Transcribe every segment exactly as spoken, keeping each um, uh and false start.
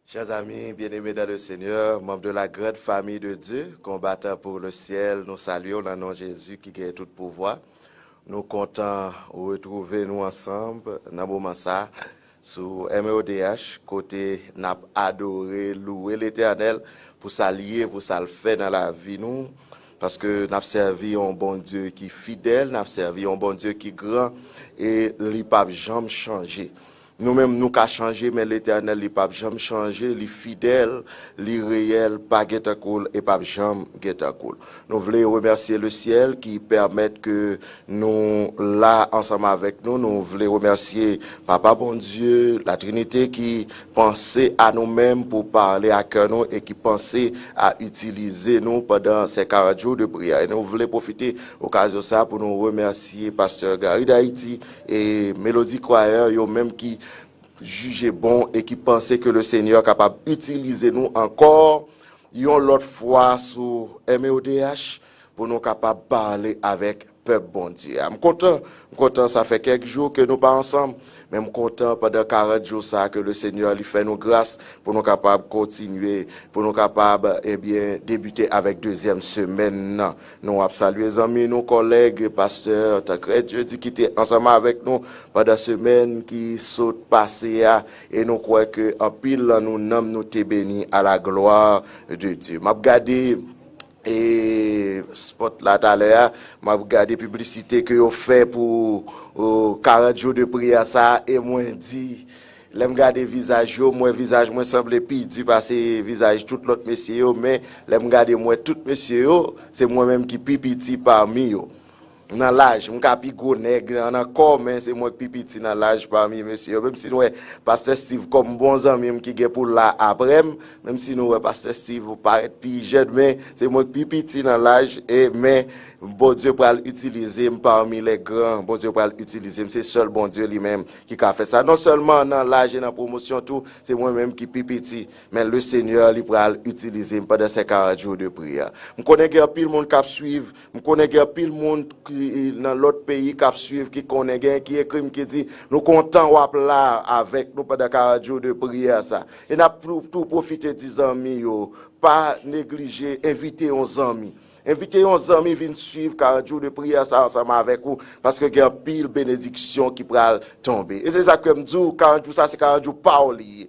Chers amis bien-aimés dans le Seigneur, membres de la grande famille de Dieu, combattant pour le ciel, nou salye w nan non Jezi ki gen tout pouvwa. Nou kontan retwouve nou ansanm nan moman sa sou M O D H, kote n ap adore, louwe Letènèl pou sa l ye, pou sa l fè nan lavi nou. Paske n ap sèvi yon Bondye ki fidèl, n ap sèvi yon Bondye ki gran, e li p ap janm chanje. Nou menm, nou ka chanje, men Letènèl, li p ap janm chanje, li fidèl, li reyèl, pa gen tankou l e p ap janm gen tankou l. Nou vle remèsye le syèl ki pèmèt ke nou la ansanm avèk nou. Nou vle remèsye Papa Bondye, la Trinite ki panse a nou menm pou pale a kè nou e ki panse a itilize nou pandan se karant jou de priyè. E nou vle pwofite okazyon sa pou nou remèsye Pastè Gary D'Haïti e Melody Choir, yo menm ki jije bon e ki panse ke le Senyè kapab itilize nou ankò yon lòt fwa sou M O D H pou nou kapab pale avèk pèp Bondye a. M kontan, m kontan, sa fè kèk jou ke nou pa ansanm, men m kontan pandan karant jou sa ke le Senyè li fè nou gras pou nou kapab kontinye, pou nou kapab, ebyen, debite avèk dezyèm semèn nan. Nou ap salye zanmi nou, kòlèg, pastè Tancrède Jeudy ki te ansanm avèk nou pandan semèn ki sot pase a, e nou kwè ke anpil nan nou nanm nou te beni à la gloire de Dieu. M ap gade e spot la talè a, m ap gade piblisite ke yo fè pou, o, karant jou de priyè sa a, e mwen di, lè m gade vizaj yo, m wè vizaj mwen sanble pi di pase vizaj tout lòt mesye yo, men lè m gade m wè tout mesye yo, se mwen menm ki pi piti pami yo. Nan laj, m ka pi gwo nèg nan, nan kò, men se mwen k pi piti nan laj pami mesye yo. Menm si nou wè Pastè Steve kòm bon zanmi m ki gen pou la apre m, menm si nou wè Pastè Steve parèt pi jèn, men se mwen k pi piti nan laj, e men Bondye pral itilize m parmi les grands. Bondye pral itilize m. Se sèl Bondye li menm ki ka fè sa. Non sèlman nan laj e nan pwomosyon tou, se mwen menm ki pi piti, men le Senyè li pral itilize m pandan se karant jou de priyè. M konnen gen anpil moun k ap swiv, m konnen gen anpil moun ki nan lòt peyi k ap swiv, ki konnen, gen ki ekri m, ki di, nou kontan w ap la avèk nou pandan karant jou de priyè sa. E n ap tou, tou pwofite di zanmi yo, pa neglije envite yon zanmi. Envite yon zanmi vin swiv karant jou de priyè sa ansanm avèk ou, paske gen anpil benediksyon ki pral tonbe. E se sa ke m di w, karant jou sa se karant jou pa w li ye.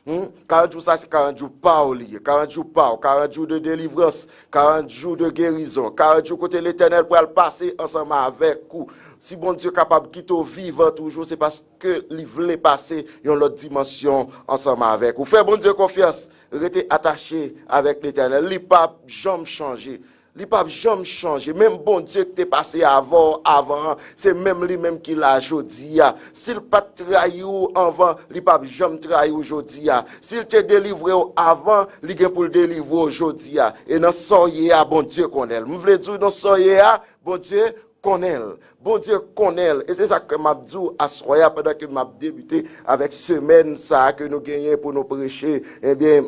Hmm? Karant jou sa se karant jou pa w li ye. Karant jou pa w, karant jou de delivrans, karant jou de gerizon, karant jou kote Letènèl pral pase ansanm avèk ou. Si Bondye kapab kite w vivan toujou, se paske li vle pase yon lòt dimansyon ansanm avèk ou. Fè Bondye konfyans, rete atache avèk Letènèl. Li p ap janm chanje. Li p ap janm chanje. Menm Bondye ki te pase avè w avan an, se menm li menm ki la jodi a. Si l pa t trayi w anvan, li p ap janm trayi w jodi a. Si l te delivre w avan, li gen pou l delivre w jodi a. E nan sa w ye a, Bondye konnen l. M vle di w nan sa w ye a, Bondye konnen l. Bondye konnen l. E se sa ke m ap di w aswè a, pandan ke m ap debite avèk semèn sa a ke nou genyen pou nou preche. Ebyen,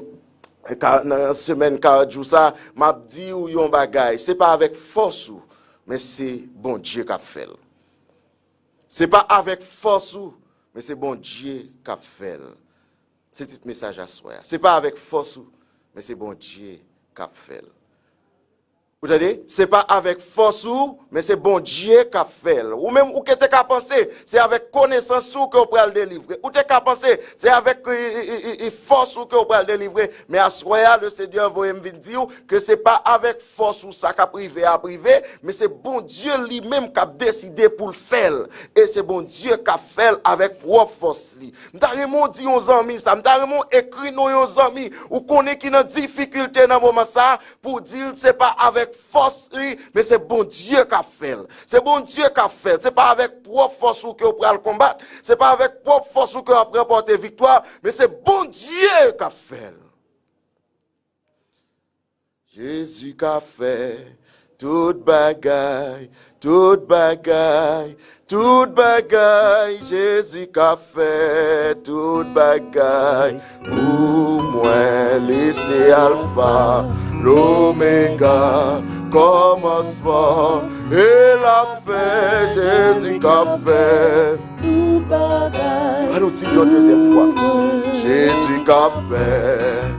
ka, nan semèn karant jou sa, m ap di w yon bagay. Se pa avèk fòs ou, men se Bondye k ap fè l. Se pa avèk fòs ou, men se Bondye k ap fè l. Se tit mesaj aswè a. Se pa avèk fòs ou, men se Bondye k ap fè l. Ou tande? Se pa avèk fòs ou, men se Bondye k ap fè l. Ou menm, ou ke te ka panse, se avèk konesans ou ke w pral delivre. Ou te ka panse, se avèk, e, e, e, e, fòs ou ke w pral delivre. Men aswè a, le Senyè voye m vin di w ke se pa avèk fòs ou sa k ap rive a ap rive, men se Bondye li menm k ap deside pou l fè l. E se Bondye k ap fè l avèk pwòp fòs li. M ta renmen w di yon zanmi sa, m ta renmen w ekri non yon zanmi ou konnen ki nan difikilte nan moman sa a, pou w di l se pa avèk fòs li, men se Bondye k ap fè l. Se Bondye k ap fè l. Se pa avèk pwòp fòs ou ke w pral konbat, se pa avèk pwòp fòs ou ke w ap ranpòte viktwa, men se Bondye k ap fè l. Jezi ka fè tout bagay, tout bagay, tout bagay, Jezi ka fè tout bagay. Pou mwen, li se Alfa, Lomega, kòmansman e lafen, Jezi ka fè tout bagay. Ann nou di l yon dezyèm fwa. Jezi ka fè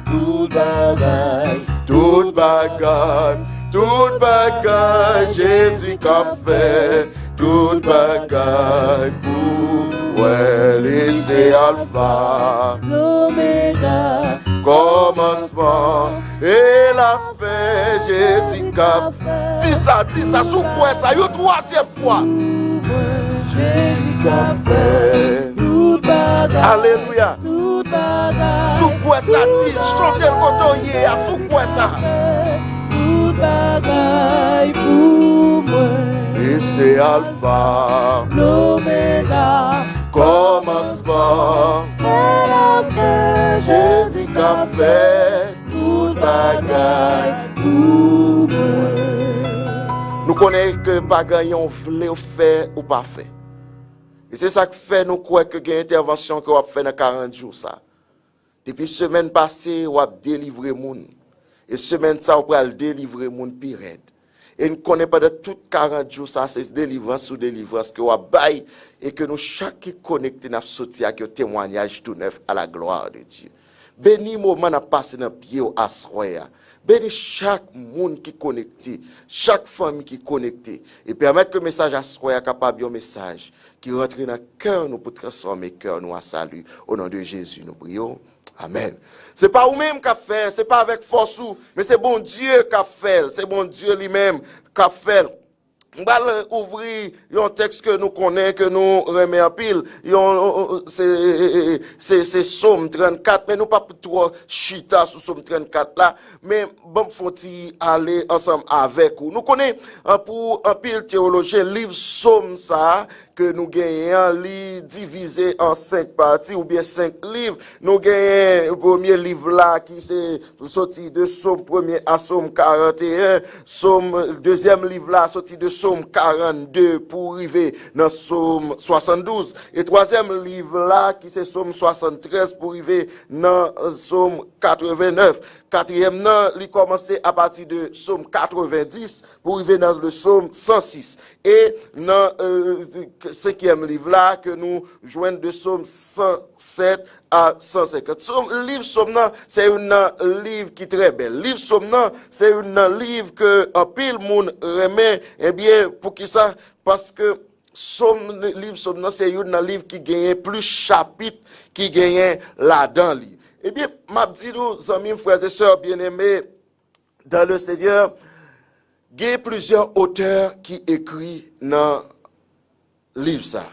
tout bagay, tout bagay, tout bagay, Jezi ka fè tout bagay pou mwen. Li se Alfa, Omega, kòmansman e lafen. Jezi ka fè. Di sa, di sa, si w kwè sa, yon twazyèm fwa. Jezi ka fè tout bagay. Alelouya. Tout bagay. Si w kwè sa, di, chante l kote w ye a, si w kwè sa. Tout bagay pou mwen. Li se Alfa, Omega, kòmansman e lafen. Jezi ka fè tout bagay pou mwen. Nou konnen ke pa gen anyen w vle w fè ou pa fè. E se sa k fè nou kwè ke gen entèvansyon ke w ap fè nan karant jou sa. Depi semèn pase, w ap delivre moun. E semèn sa, w pral delivre moun pi rèd. E n konnen pandan tout karant jou sa, se delivrans sou delivrans ke w ap bay, e ke nou chak ki konekte, n ap soti ak yon temwayaj tou nèf à la gloire de Dieu. Beni moman n ap pase nan pye w aswè a. Beni chak moun ki konekte, chak fanmi ki konekte, e pèmèt ke mesaj aswè a kapab yon mesaj ki rantre nan kè nou pou transfòme kè nou a sali. O non de Jezi, nou priye w. Amèn. Se pa ou menm k ap fè, se pa avèk fòs ou, men se Bondye k ap fè l, se Bondye li menm k ap fè l. M pral ouvri yon tèks ke nou konnen, ke nou renmen anpil. Yon, se, se, se Sòm trannkat, men nou p ap twò chita sou Sòm trannkat la, men ban m fè yon ti ale ansanm avèk ou. Nou konnen, an, pou anpil teyolojyen, liv Sòm sa a ke nou genyen an, li divize an senk pati oubyen senk liv. Nou genyen premye liv la ki se soti de Sòm premye a Sòm karanteyen, Sòm, dezyèm liv la soti de Sòm karannde pou rive nan Sòm swasanndouz, e twazyèm liv la ki se Sòm swasanntrèz pou rive nan Sòm katrevennèf. Katriyèm nan, li kòmanse apati de Sòm katrevendis pou rive nan le Sòm san sis. E nan, euh, senkyèm liv la ke nou jwenn de Sòm san sèt a san senkant. Sòm, liv Sòm nan, se youn nan liv ki trè bèl. Liv Sòm nan, se youn nan liv ke anpil moun renmen. Ebyen, poukisa? Paske Sòm, liv Sòm nan, se youn nan liv ki genyen plis chapit ki genyen ladan li. Ebyen, m ap di nou, zanmi m, frè e sè byeneme dans le Seigneur, gen plizyè otè ki ekri nan liv sa.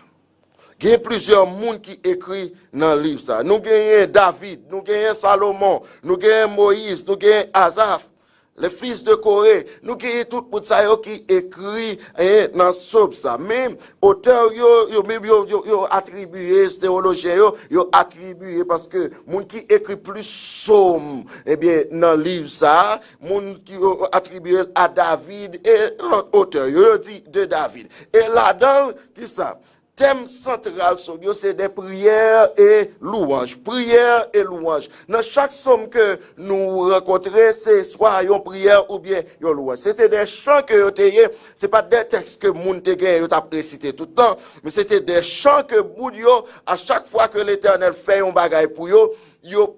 Gen plizyè moun ki ekri nan liv sa. Nou genyen David, nou genyen Salomon, nou genyen Moyiz, nou genyen Azaf, les fils de Corée. Nou genyen tout moun sa yo ki ekri, eh, nan Sòm sa. Men otè yo, yo menm yo, yo, yo atribiye, teyolojyen yo, yo atribiye paske moun ki ekri plis Sòm, ebyen, nan liv sa, moun ki yo atribiye l a David e lòt otè yo, yo di de David. E ladan l, ki sa? Tèm santral Sòm yo se de priyè e louwanj. Priyè e louwanj. Nan chak Sòm ke nou rankontre, se swa yon priyè oubyen yon louwanj. Se te de chan ke yo te ye, se pa t de tèks ke moun te genyen yo t ap resite tout tan, men se te de chan ke moun yo, a chak fwa ke Letènèl fè yon bagay pou yo, yo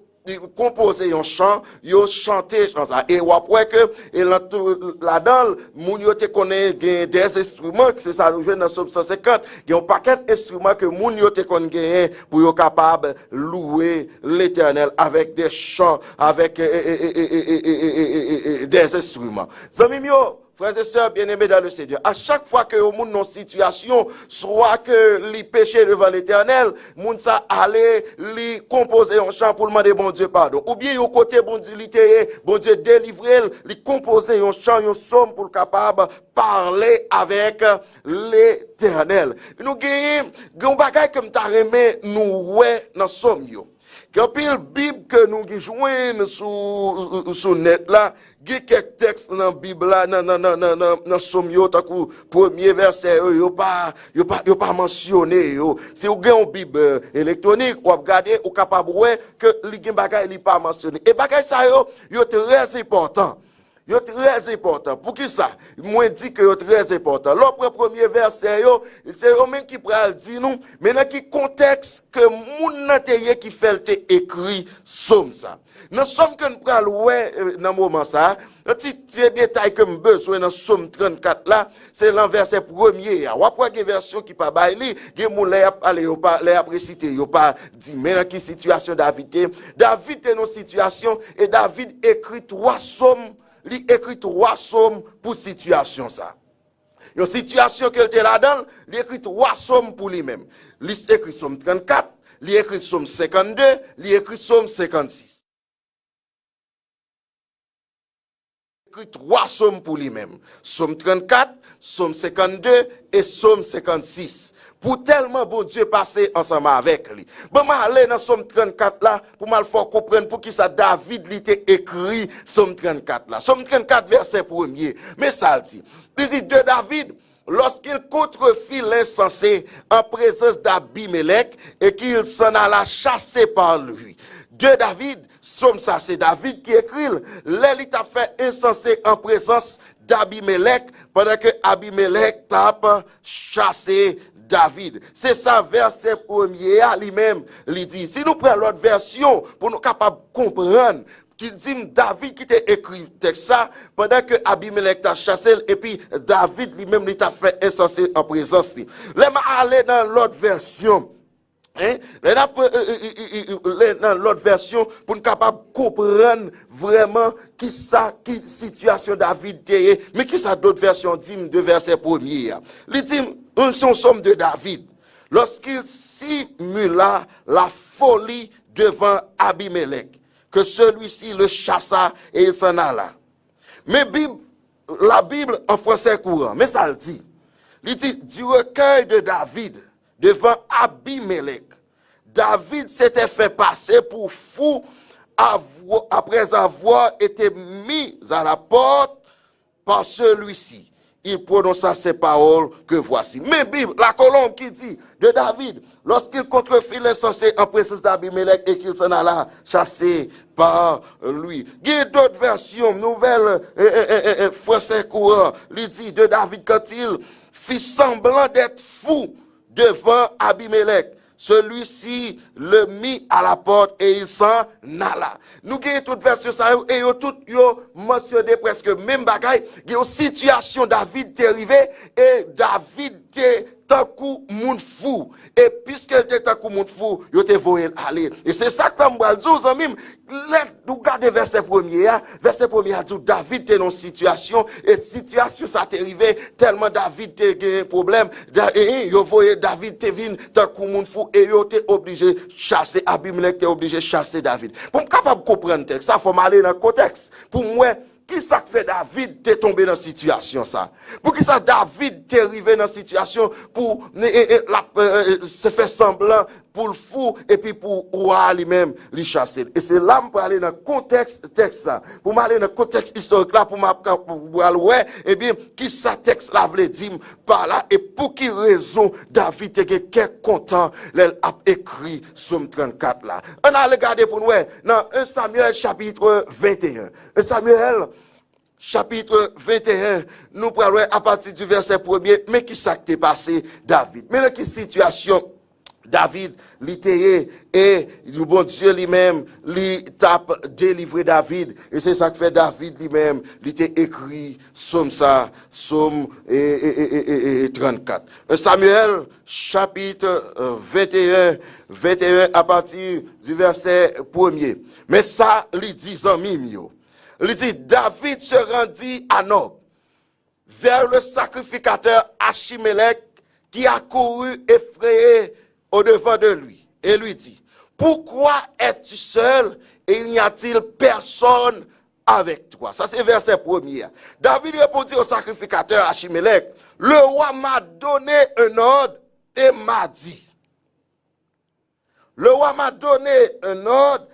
konpoze yon chan, yo chante chan sa. E w ap wè ke, e lan tou, ladan l, moun yo te konnen gen de enstriman, se sa nou jwenn nan Sòm san senkant, gen yon pakèt enstriman ke moun yo te konn genyen pou yo kapab louwe Letènèl avèk de chan, avèk, e, e, de enstriman. Zanmi m yo, frè e sè byeneme dans le Seigneur, a chak fwa ke yon moun nan yon sitiyasyon, swa ke li peche devan Letènèl, moun sa ale, li konpoze yon chan pou l mande Bondye padon. Oubyen yon kote Bondye li te ye, Bondye delivre l, li konpoze yon chan, yon sòm pou l kapab pale avèk Letènèl. Nou genyen, gen yon bagay ke m ta renmen nou wè nan Sòm yo. Gen anpil Bib ke nou gen jwenn sou, sou nèt la, gen kèk tèks nan Bib la, nan, nan, nan, nan, nan, nan Sòm yo, tankou premye vèsè yo, yo pa, yo pa, yo pa mansyone yo. Si w gen yon Bib, eh, elektwonik, w ap gade, ou kapab wè ke li gen bagay li pa mansyone. E bagay sa yo, yo trè enpòtan. Yo trè enpòtan. Poukisa? Mwen di ke yo trè enpòtan. Lè w pran premye vèsè yo, se yo menm ki pral di nou, men nan ki kontèks ke moun nan te ye ki fè l te ekri sòm sa. Nan sòm ke n pral wè, eh, nan moman sa, yon ti, ti detay ke m bezwen nan sòm trannkat la, se nan vèsè premye a. W ap wè gen vèsyon ki pa bay li, gen moun lè y ap pale, yo pa, lè y ap resite, yo pa di men nan ki sitiyasyon David te. David te nan sitiyasyon, e David ekri twa sòm, li ekri twa sòm pou sitiyasyon sa. Yon sitiyasyon ke l te ladan l, li ekri twa sòm pou li menm. Li ekri sòm trannkat, li ekri sòm senkannde, li ekri sòm senkannsis. Ekri twa sòm pou li menm. Sòm trannkat, sòm senkannde e sòm senkannsis. Pou tèlman Bondye pase ansanm avèk li. Ban m ale nan sòm trannkat la, pou m al fè w konprann poukisa David li te ekri sòm trannkat la. Sòm trannkat, vèsè premye. Men sa l di. Li di, de David, lorsqu'il contrefit l'insensé en présence d'Abimelech et qu'il s'en alla chassé par lui. De David, sòm sa se David ki ekri l, lè li t ap fè ensanse an prezans d'Abimelech, pandan ke Abimelech t ap chase David. Se sa vèsè premye a li menm li di. Si nou pran lòt vèsyon pou nou kapab konprann, ki di m David ki te ekri tèks sa, pandan ke Abimelech t ap chase l, epi David li menm li t ap fè ensanse an prezans li. Lè m ale nan lòt vèsyon, en, lè n ap, eh, eh, eh, eh, eh, lè nan lòt vèsyon, pou n kapab konprann vrèman kisa, ki sitiyasyon David te ye, men kisa dòt vèsyon di m de vèsè premye a. Li di m, se yon sòm de David. Lorsqu'il simula la folie devant Abimelech, que celui-ci le chassa et il s'en alla. Men Bib, la Bible en français courant, men sa l di. Li di, du recueil de David devant Abimelech. David s'était fait passer pour fou avou- après avoir été mis à la porte par celui-ci, il prononça ces paroles que voici. Men Bib, la kolonb ki di, de David, lorsqu'il contrefit l'insensé en présence d'Abimelech et qu'il s'en alla chassé par lui. Gen dòt vèsyon, nouvèl, eh, eh, eh, eh, eh, français courant, li di, de David quand il fit semblant d'être fou devant Abimelech. Celui-ci le mit à la porte et il s'en alla. Nou gen tout vèsyon sa yo, e yo tout yo mansyone prèske menm bagay. Gen yon sitiyasyon David te rive, e David te tankou moun fou. E piske l te tankou moun fou, yo te voye l ale. E se sa k fè m pral di w, zanmi m, lè ou gade vèsè premye a, vèsè premye a di w David te nan yon sitiyasyon, e sitiyasyon sa te rive tèlman David te gen pwoblèm, Da- e, e, yo voye David te vin tankou moun fou, e yo te oblije chase, Abimelech te oblije chase David. Pou m kapab konprann tèks sa, fò m ale nan kontèks, pou m wè kisa k fè David te tonbe nan sitiyasyon sa. Poukisa David te rive nan sitiyasyon pou, e, e, e, l ap, e, e, se fè sanblan pou l fou, epi pou wa a li menm, li chase l. E se la m prale nan kontèks tèks sa. Pou m ale nan kontèks istorik la, pou m ap ka- pou pral wè, ebyen, kisa tèks la vle di m pa la, e pou ki rezon David te gen kè kontan lè l ap ekri sòm trannkat la. Ann ale gade pou n wè nan en Samyèl chapit venteyen. En Samyèl chapit venteyen, nou pral wè apati di vèsè premye, men kisa k te pase David. Men nan ki sitiyasyon David, li te ye, e Bondye li menm, li t ap delivre David. E se sa k fè David li menm, li te ekri sòm sa, sòm, e, e, e, e, e, e, trannkat. En Samyèl, chapit, e, venteyen, venteyen, apati di vèsè premye. Men sa li di zanmi m yo. Li di, David se rendit à Nob, vers le sacrificateur Achimélec qui accourut effrayé au-devant de lui, et lui dit, pourquoi es-tu seul et n'y a-t-il personne avec toi? Sa se vèsè premye a. David répondit au sacrificateur Achimélec, le roi m'a donné un ordre et m'a dit, Le roi m'a donné un ordre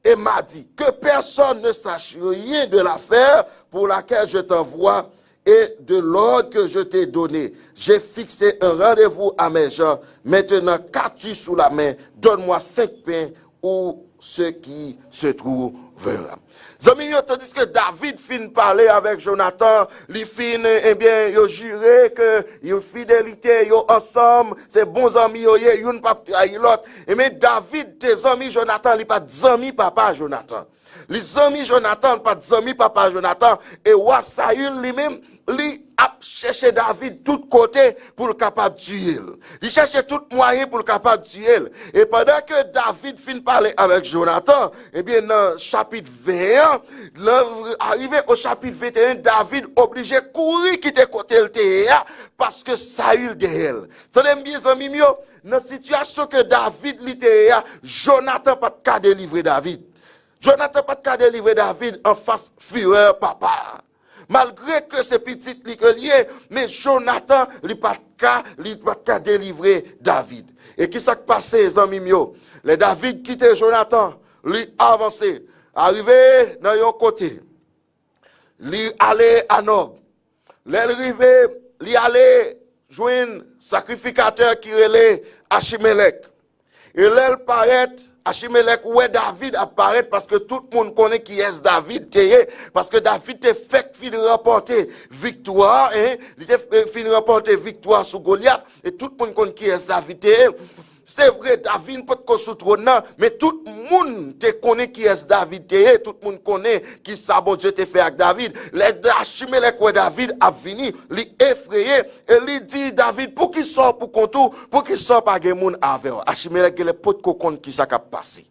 et m'a dit, que personne ne sache rien de l'affaire pour laquelle je t'envoie et de l'ordre que je t'ai donné. J'ai fixé un rendez-vous à mes gens. Maintenant, qu'as-tu sous la main? Donne-moi cinq pains ou ce qui se trouvera. Zanmi m yo, tandiske David fin pale avèk Jonatan, li fin, ebyen, yo jire ke yon fidelite, yo ansanm, se bon zanmi yo ye, youn p ap trayi lòt. Ebyen, David te zanmi Jonatan, li pa t zanmi papa Jonatan. Li zanmi Jonatan, li pa t zanmi papa Jonatan. E wa Sayil li menm, li ap chèche David tout kote pou l kapab tiye l. Li chèche tout mwayen pou l kapab tiye l. E pandan ke David fin pale avèk Jonatan, ebyen, nan chapit ven an, nan, arive o chapit venteyen, David oblije kouri kite kote l te ye a, paske Sayil dèyè l. Tande m byen, zanmi m yo, nan sitiyasyon ke David li te ye a, Jonatan pa t ka delivre David. Jonatan pa t ka delivre David anfas firè papa a. Malgre ke se pitit li ke l ye, men Jonatan, li pa t ka, li pa t ka delivre David. E ki sa k pase, zanmi m yo? Lè David kite Jonatan, li avanse, arive nan yon kote. Li ale a Nòb. Lè l rive, li ale jwenn sakrifikatè ki rele Achimelèk. E lè l parèt, Achimelèk wè David ap parèt, paske tout moun konnen kiyès David te ye, paske David te fèk fin ranpòte viktwa, en, li te f-, fin ranpòte viktwa sou Golyat, e tout moun konn kiyès David te ye. Se vre, David potko sou twòn nan, men tout moun te konnen kiyès David te ye, tout moun konnen ki sa Bondye te fè ak David. Lè Achimelèk wè David ap vini, li efreye, e li di David, "Poukisa w pou kont ou? Poukisa w pa gen moun avè w?" Achimelèk genlè potko konn ki sa k ap pase.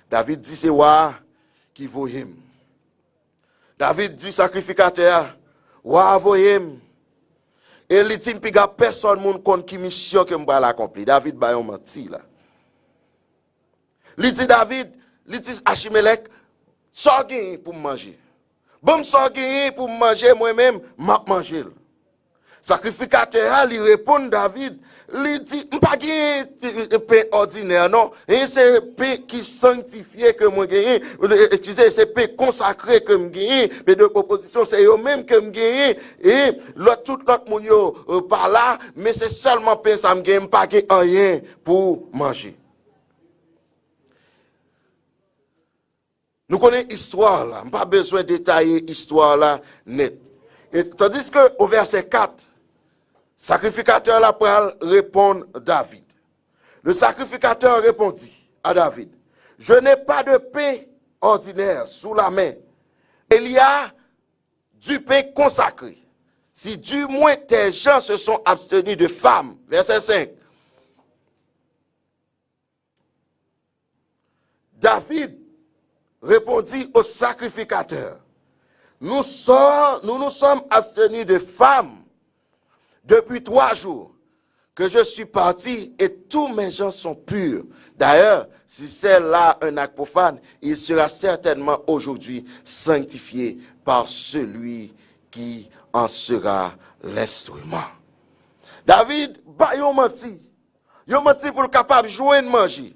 David di, "Se wa a ki voye m." David di sakrifikatè a, "Wa a voye m." E li di, "M piga pèsonn moun konn ki misyon ke m pral akonpli." David bay yon manti la. Li di David, li di Achimelèk, "Sa w genyen pou m manje? Ban m sa w genyen pou m manje, mwen menm, m ap manje l." Sakrifikatè a, li reponn David, li di, "M pa genyen, eh, pen òdinè, non. E se pen ki sangtifye ke mwen genyen. Eh, eskize, se pen konsakre ke m genyen. Pen de pwopozisyon, se yo menm ke m genyen. E lòt, tout lòt moun yo, eh, pa la, men se sèlman pen sa m genyen. M pa gen anyen pou manje." Nou konnen istwa la, m pa bezwen detaye istwa la nèt. E tandiske o vèsè kat, sakrifikatè la pral reponn David. Le sacrificateur répondit à David, "Je n'ai pas de pain ordinaire sous la main, mais il y a du pain consacré. Si du moins tes gens se sont abstenus de femmes." Verset cinq. David répondit au sacrificateur, "Nous sommes, nous nous sommes abstenus de femmes depuis trois jours que je suis parti et tous mes gens sont purs. D'ailleurs, si c'est là un acte profane, il sera certainement aujourd'hui sanctifié par celui qui en sera l'instrument." David bay yon manti. Yon manti pou l kapab jwenn manje.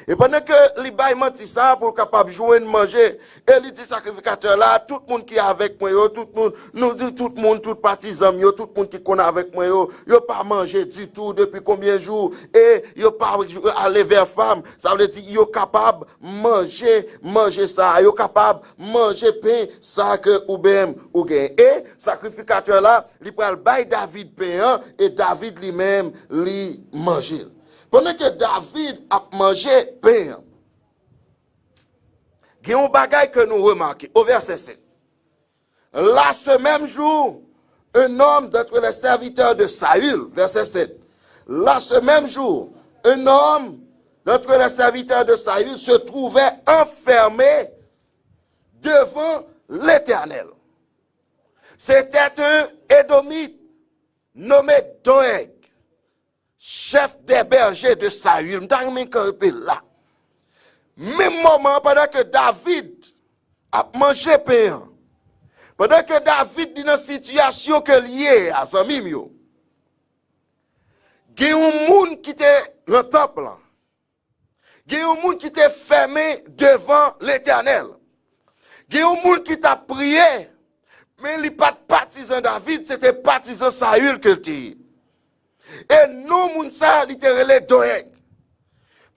E pandan ke li bay manti sa a pou l kapab jwenn manje, e li di sakrifikatè la, "Tout moun ki avèk mwen yo, tout moun, nou, tout moun, tout patizan m yo, tout moun ki konn avèk mwen yo, yo pa manje ditou depi konbyen jou, e yo pa ale vè fanm." Sa vle di, yo kapab manje manje sa a, yo kapab manje pen sa a ke ou menm ou genyen. E sakrifikatè la, li pral bay David pen an, e David li menm, li manje l. Pandan ke David ap manje pen an, gen yon bagay ke nou remake o vèsè sèt. Là, ce même jour, un homme d'entre les serviteurs de Saül, verset sept. Là, ce même jour, un homme d'entre les serviteurs de Saül se trouvait enfermé devant l'Éternel. C'était un Édomite nommé Doeg, chef des bergers de Saül. M ta renmen kanpe la. Menm moman an, pandan ke David ap manje pen an, pandan ke David li nan sitiyasyon ke l ye a, zanmi m yo, gen yon moun ki te nan tanp lan. Gen yon moun ki te fèmen devan Letènèl. Gen yon moun ki t ap priye, men li pa t patizan David, se te patizan Sayil ke l te ye. E non moun sa a, li te rele Doeg.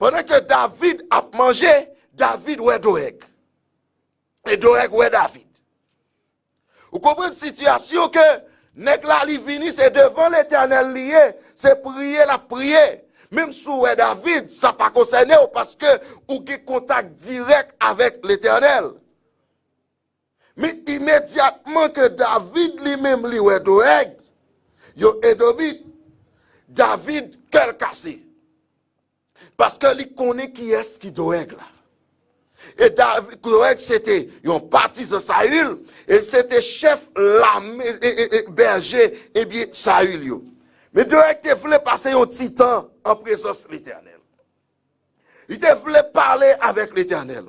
Pandan ke David ap manje, David wè Doeg. E Doeg wè David. Ou konprann sitiyasyon ke nèg la li vini, se devan Letènèl li ye, se priye l ap priye. Menm si w wè David, sa pa konsène w paske ou gen kontak dirèk avèk Letènèl. Men imedyatman ke David li menm li wè Doeg, yon Edomit, David kè l kase. Paske li konnen kiyès ki Doeg la. E David, Doeg se te yon patizan Sayil, e se te chèf lame, e, e, e, bèje, ebyen, Sayil yo. Men Doeg te vle pase yon ti tan an prezans Letènèl. Li te vle pale avèk Letènèl.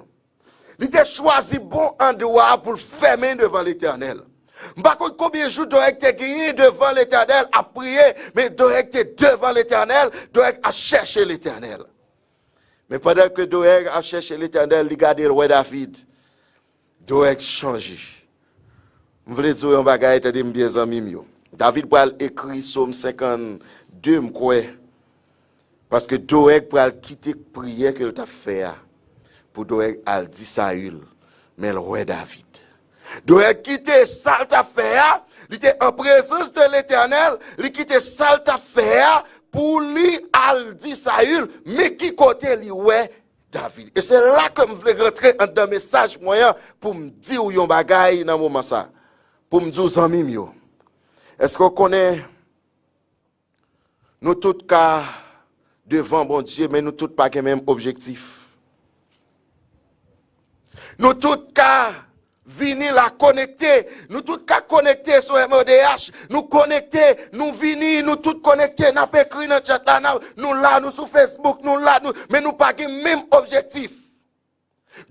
Li te chwazi bon andwa pou l fèmen devan Letènèl. M pa konn konbyen jou Doeg te genyen devan Letènèl ap priye, men Doeg te devan Letènèl, Doeg ap chèche Letènèl. Men pandan ke Doeg ap chèche Letènèl, li gade, l wè David. Doeg chanje. M vle di w yon bagay, tande m byen, zanmi m yo. David pral ekri Sòm senkannde, m kwè. Paske Doeg pral kite priyè ke l t ap fè a pou Doeg al di Sayil, men l wè David. Doeg kite sa l t ap fè a, li te an prezans de Letènèl, li kite sa l t ap fè a pou li al di Sayil, men ki kote li wè David. E se la ke m vle rantre anndan mesaj mwen an pou m di w yon bagay nan moman sa. Pou m di w, zanmi m yo, èske w konnen nou tout ka devan Bondye, men nou tout pa gen menm objektif? Nou tout ka vini la konekte. Nou tout ka konekte sou M O D H. Nou konekte, nou vini, nou tout konekte. N ap ekri nan chat la, n ap, nou la, nou sou Facebook, nou la, nou, men nou pa gen menm objektif.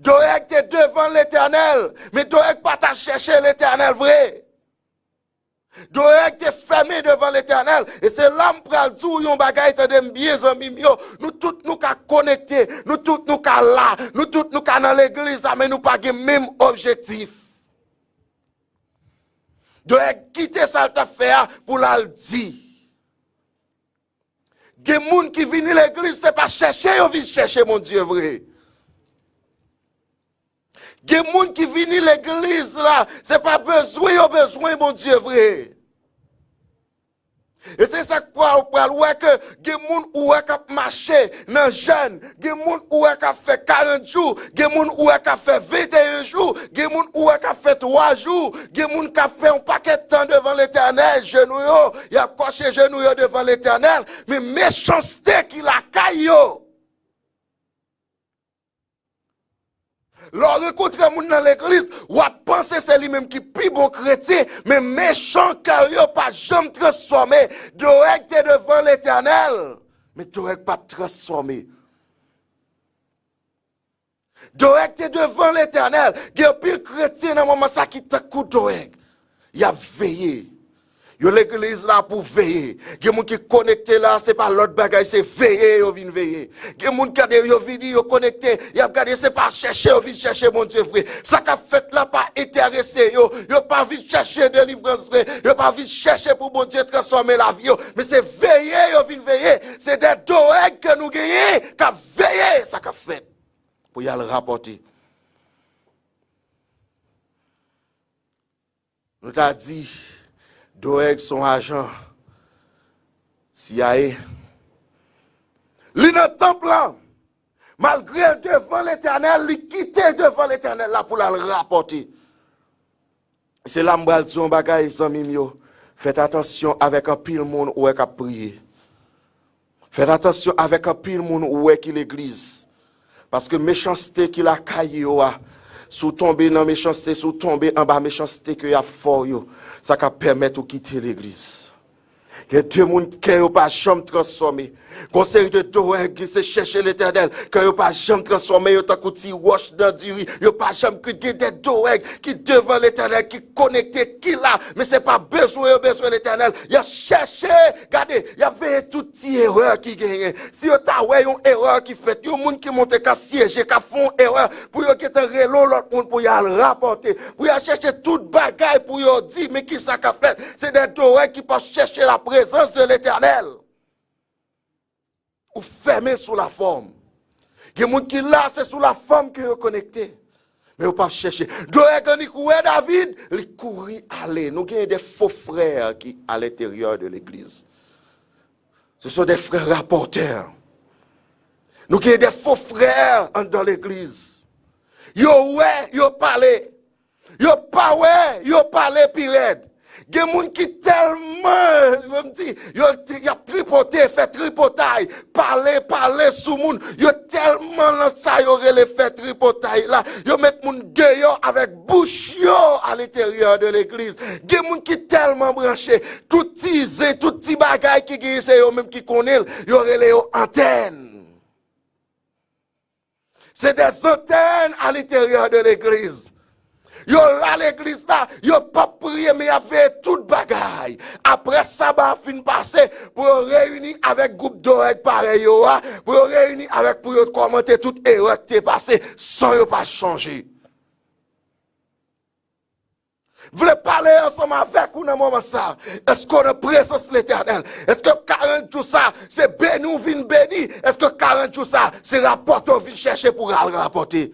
Doeg te devan Letènèl, men Doeg pa t ap chèche Letènèl vre. Doeg te fèmen devan Letènèl. E se la m pral di w yon bagay, tande m byen, zanmi m yo. Nou tout nou ka konekte, nou tout nou ka la, nou tout nou ka nan legliz la, men nou pa gen menm objektif. Doeg kite sa l t ap fè a pou l al di. Gen moun ki vini legliz, se pa chèche yo vin chèche Bondye vre. Gen moun ki vini legliz la, se pa bezwen yo bezwen Bondye vre. E se sa k pral, ou pral wè ke gen moun ou wè k ap mache nan jèn, gen moun ou wè k ap fè karant jou, gen moun ou wè k ap fè venteyen jou, gen moun ou wè k ap fè twa jou, gen moun k ap fè yon pakèt tan devan Letènèl, jenou yo, y ap kòche jenou yo devan Letènèl, men mechanste ki lakay yo. Lè w rankontre moun nan legliz, w ap panse se li menm ki pi bon kretyen, men mechan kè yo pa janm transfòme. Doeg te devan Letènèl, men Doeg pa t transfòme. Doeg te devan Letènèl. Gen anpil kretyen nan moman sa ki tankou Doeg. Y ap veye. Yo legliz la pou veye. Gen moun ki konekte la, se pa lòt bagay, se veye yo vin veye. Gen moun gade yo vini, yo konekte, y ap gade, se pa chèche yo vin chèche Bondye vre. Sa k ap fèt la pa enterese yo. Yo pa vin chèche delivrans vre. Yo pa vin chèche pou Bondye transfòme lavi yo. Men se veye yo vin veye. Se de Doeg ke nou genyen k ap veye sa k ap fèt pou y al rapòte. Nou ta di, Doeg se yon ajan C I A. Li nan tanp lan. Malgre l devan Letènèl, li kite devan Letènèl la pou l al rapòte. Se la m pral di yon bagay, zanmi m yo. Fèt atansyon avèk anpil moun ou wè k ap priye. Fèt atansyon avèk anpil moun ou wè ki legliz. Paske mechanste ki lakay yo a, si w tonbe nan mechanste, si w tonbe anba mechanste ke y ap fè w yo, sa ka pèmèt ou kite legliz. Gen de moun kè yo pa janm transfòme. Gon seri de Doeg ki se chèche Letènèl, kè yo pa janm transfòme, yo tankou ti wòch nan diri, yo pa janm kwit. Gen de Doeg ki devan Letènèl, ki konekte, ki la, men se pa bezwen yo bezwen Letènèl. Y ap chèche, gade, y ap veye tout ti erè ki genyen. Si yo ta wè yon erè ki fèt, yon moun ki monte k ap syeje, k ap fè yon erè, pou yo gentan rele yon lòt moun pou y al rapòte, pou y al chèche tout bagay pou yo di, men ki sa k ap fèt? Se de Doeg ki p ap chèche la prezans de Letènèl. Ou fèmen sou la fòm. Gen moun ki la, se sou lafòm ke yo konekte. Men yo p ap chèche. Doeg annik wè David, li kouri ale. Nou gen de fo frè ki à l'intérieur de l'église. Ce sont des frères rapporteurs. Nou gen de fo frè anndan legliz. Yo wè, yo pale. Yo pa wè, yo pale pi rèd. Gen moun ki tèlman, yo m di, yo, y ap tripote, fè tripotay, pale, pale sou moun. Yo tèlman nan sa yo rele fè tripotay la, yo met moun deyò avèk bouch yo à l'intérieur de l'église. Gen moun ki tèlman branche, tout ti zen, tout ti bagay ki genyen, se yo menm ki konnen l, yo rele yo antèn. Se des antennes à l'intérieur de l'église. Yo la legliz la, yo p ap priye, men y ap veye tout bagay. Apre saba a fin pase, pou yo reyini avèk gwoup Doeg parèy yo a, pou yo reyini avèk, pou yo kòmante tout erè ki te pase, san yo pa chanje. Vle pale ansanm avèk ou nan moman sa. Èske w nan prezans Letènèl? Èske karant jou sa, se beni w vin beni? Èske karant jou sa, se rapòte w vin chèche pou w al rapòte?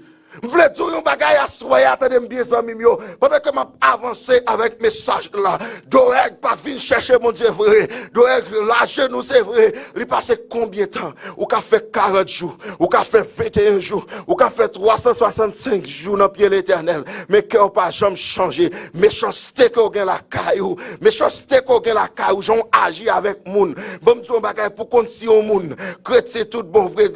M vle di w yon bagay aswè a, tande m byen, zanmi m yo. Pandan ke m ap avanse avèk mesaj la, Doeg pa vin chèche Bondye vre. Doeg lajenou, se vre. Li pase konbyen tan? Ou ka fè karant jou, ou ka fè venteyen jou, ou ka fè twa san swasannsenk jou nan pye Letènèl, men kè w pa janm chanje. Mechanste ke w gen lakay ou, mechanste ke w gen lakay ou, jan w aji avèk moun. Ban m di w yon bagay, pou konn si yon moun kretyen tout bon vre,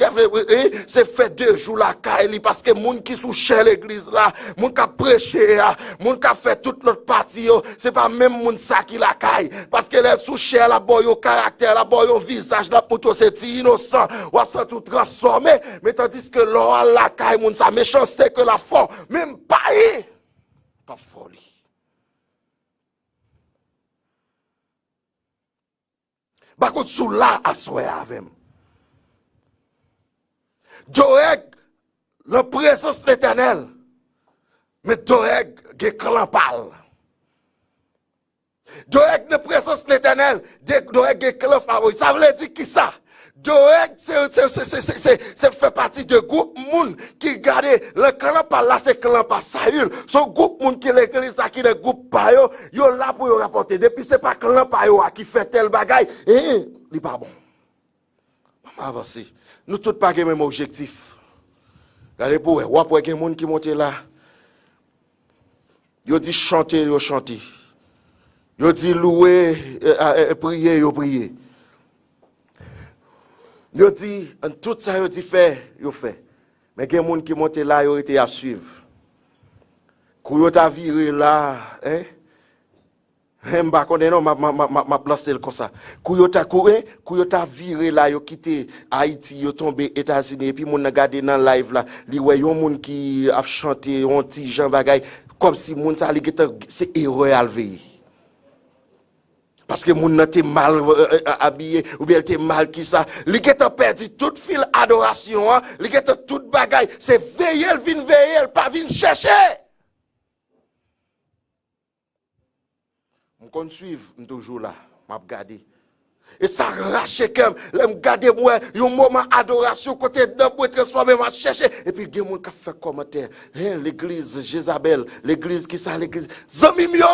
se fè de jou lakay li, paske moun ki sou chè legliz la, moun k ap preche a, moun k ap fè tout lòt pati yo, se pa menm moun sa ki lakay. Paske lè l sou chè, l ap ba w yon karaktè, l ap ba w yon vizaj, l ap montre w se ti inosan, w ap santi w transfòme. Men tandiske lè w al lakay moun sa, mechanste ke l ap fè w, menm pa ye p ap fè w li. M pa konn si w la aswè a avè m. Doeg nan prezans Letènèl, men Doeg gen klan pa l. Doeg nan prezans Letènèl, de- Doeg gen klan favori. Sa vle di kisa? Doeg se, se, se, se, se, se, se fè pati de gwoup moun ki gade nan klan pa l la, se klan pa Sayil. Se yon gwoup moun ki legliz la, ki nan gwoup pa yo, yo la pou yo rapòte. Depi se pa klan pa yo a ki fè tèl bagay, eh, li pa bon. Ann avanse. Nou tout pa gen menm objektif. Gade pou w wè, w ap wè gen moun ki monte la. Yo di chante, yo chante. Yo di louwe, e, a, e, priye, yo priye. Yo di, tout sa yo di fè, yo fè. Men gen moun ki monte la, yo rete y ap swiv. Kou yo ta vire la, en, en, m pa konnen non, m ap, m ap, m ap, m ap, m ap lanse l konsa. Kou yo ta, kou, en, kou yo ta vire la, yo kite Ayiti, yo tonbe Etazini, epi moun nan gade nan live la, li wè yon moun ki ap chante, yon ti jan bagay, kòmsi moun sa, li gentan, se erè al veye. Paske moun nan te mal, e, e, abiye, oubyen l te mal kisa. Li gentan pèdi tout fil adorasyon an, li gentan tout bagay. Se veye l vin veye l, pa vin chèche. M konn swiv, m toujou la, m ap gade. E sa rache kè m, lè m gade, m wè yon moman adorasyon kote nanm mwen transfòme, m ap chèche. Epi gen moun k ap fè kòmantè. Hen, legliz Jezabèl, legliz kisa, legliz. Zanmi m yo!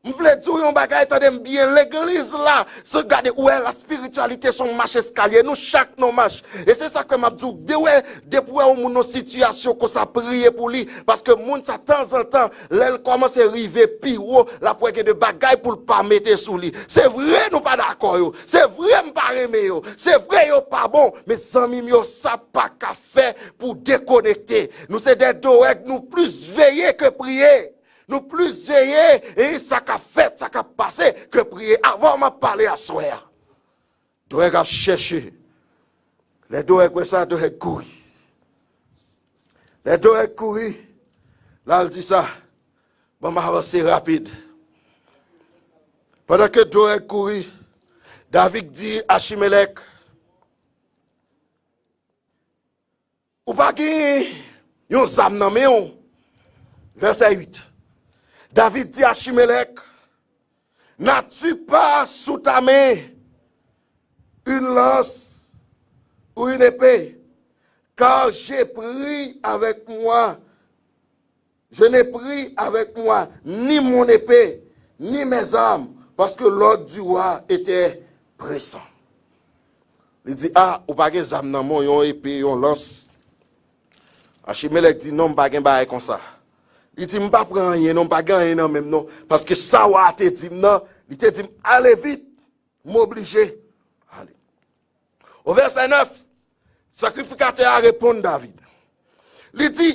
M vle di w yon bagay, tande m byen, legliz la, se gade, ou wè, la spirityalite se yon mach eskalye, nou chak nan yon mach. E se sa k fè m ap di w, de wè, depi w wè yon moun nan sitiyasyon konsa, priye pou li, paske moun sa, tanzantan, lè l kòmanse rive pi wo, l ap wè gen de bagay pou l pa mete sou li. Se vre, nou pa dakò yo. Se vre, m pa renmen yo. Se vre, yo pa bon. Men zanmi m yo, sa pa ka fè pou dekonekte. Nou se de Doeg, nou plis veye ke priye. Nou plis veye, e sa k ap fèt, sa k ap pase, ke priye. Avan m ap pale aswè a. Doeg ap chèche. Lè Doeg wè sa, Doeg kouri. Lè Doeg kouri, l al di sa, ban m avanse rapid. Pandan ke Doeg kouri, David di Achimelèk, ou pa gen yon zam nan men w. Vèsè uit. David di Achimelèk, n'as-tu pas sous ta main une lance ou une épée? Car j'ai pris avec moi, je n'ai pris avec moi ni mon épée, ni mes armes, parce que l'ordre du roi était pressant. Li di, a, ou pa gen zam nan men w, yon epe, yon lans. Achimelèk di, non, m pa gen bagay konsa. Li di, m pa pran anyen, non, m pa gen anyen nan men m, non. Paske sa wa a te di m nan, li te di m, ale vit, m oblije ale. O vèsè nèf, sakrifikatè a reponn David. Li di,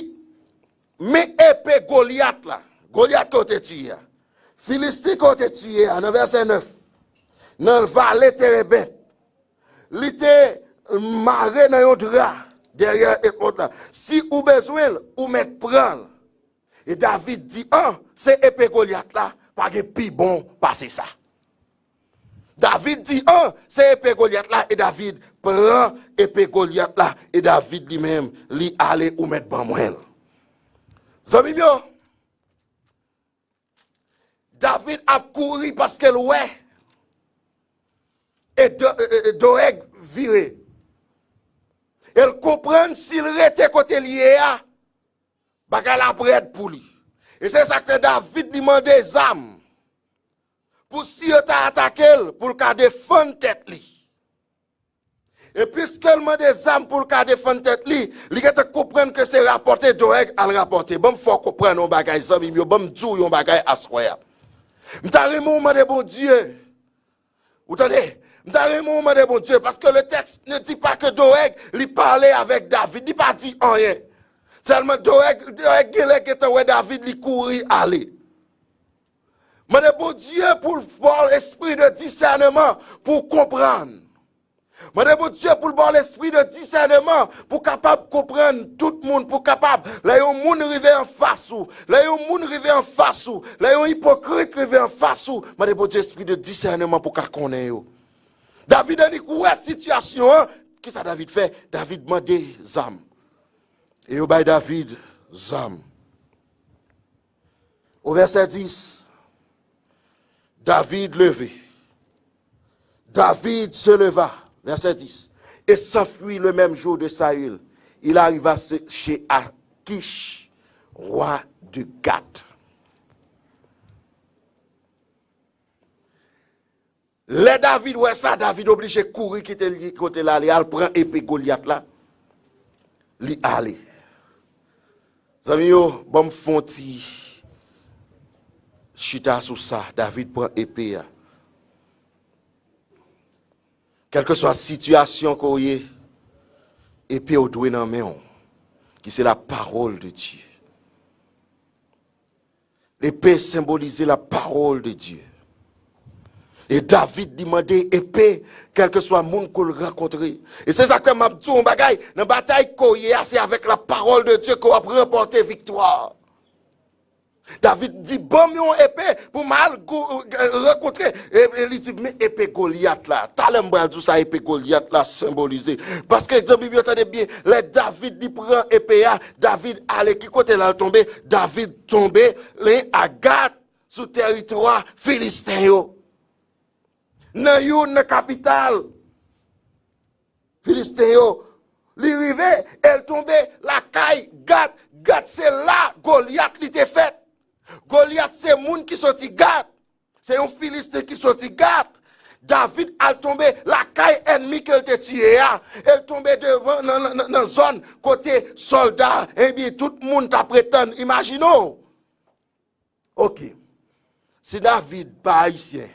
men epe Golyat la, Golyat ke w te tiye a, Filisten ke w te tiye a, nan vèsè nèf, nan vale Terebent, li te mare nan yon dra dèyè epòd la. Si ou bezwen l, ou mèt pran l. E David di, an, se epe Golyat la, pa gen pi bon pase sa. David di, an, se epe Golyat la, e David pran epe Golyat la, e David li menm, li ale, ou mèt ban mwen l. Zanmi m yo, David ap kouri paske l wè e Do- e- e- Doeg vire. E l konprann si l rete kote l ye a, bagay la ap rèd pou li. E se sa k fè David li mande zam pou si yo ta atake l, pou l ka defann tèt li. E piske l mande zam pou l ka defann tèt li, li gentan konprann ke se rapòte Doeg al rapòte. Ban m fè w konprann yon bagay, zanmi m yo, ban m di w yon bagay aswè a. M ta renmen w mande Bondye, ou tande? M ta renmen w mande Bondye, paske le texte ne dit pas que Doeg li pale avèk David, li pa di anyen. Sèlman Doeg, Doeg genlè gentan wè David, li kouri ale. Mande Bondye pou l ba w espri de disèneman pou w konprann. Mande Bondye pou l ba w lespri de disèneman pou w kapab konprann tout moun, pou w kapab, lè yon moun rive anfas ou, lè yon moun rive anfas ou, lè yon ipokrit rive anfas ou, mande Bondye espri de disèneman pou w ka konnen yo. David annik wè sitiyasyon an, kisa David fè? David mande zam. E yo bay David zam. Au verset dix, David levé. David se leva, verset dix, et s'enfuit le même jour de Saül. Il arriva se- chez Achish, roi de Gath. Lè David wè sa, David oblije kouri kite li kote l ale, al pran epe Golyat la, li ale. Zanmi yo, ban m fè yon ti chita sou sa, David pran epe a. Kèlkeswa sitiyasyon ke w ye, epe w dwe nan men w, ki se la parole de Dieu. Epe senbolize la parole de Dieu. E David li mande epe, kèlkeswa moun ke l rankontre. E se sa k fè m ap di w yon bagay, nan batay ke w ye a, se avèk la parole de Dieu ke w ap ranpòte viktwa. David di, ban m yon epe pou m al gou- rankontre. E, e li di, men epe Golyat la. Talè m pral di w sa epe Golyat la senbolize. Paske, zanmi m yo, tande byen, lè David li pran epe a, David ale ki kote l al tonbe? David tonbe, li a Gat, sou tèritwa Filisten yo. Nan youn nan kapital Filisten yo, li rive, e l tonbe lakay Gat. Gat se la Golyat li te fèt. Golyat se moun ki soti Gat. Se yon Filisten ki soti Gat. David al tonbe lakay ènmi ke l te tiye a. E l tonbe devan nan, nan, nan, nan zòn kote sòlda, ebyen, tout moun t ap ret tann. Imajine w. Ok. Si David pa ayisyen,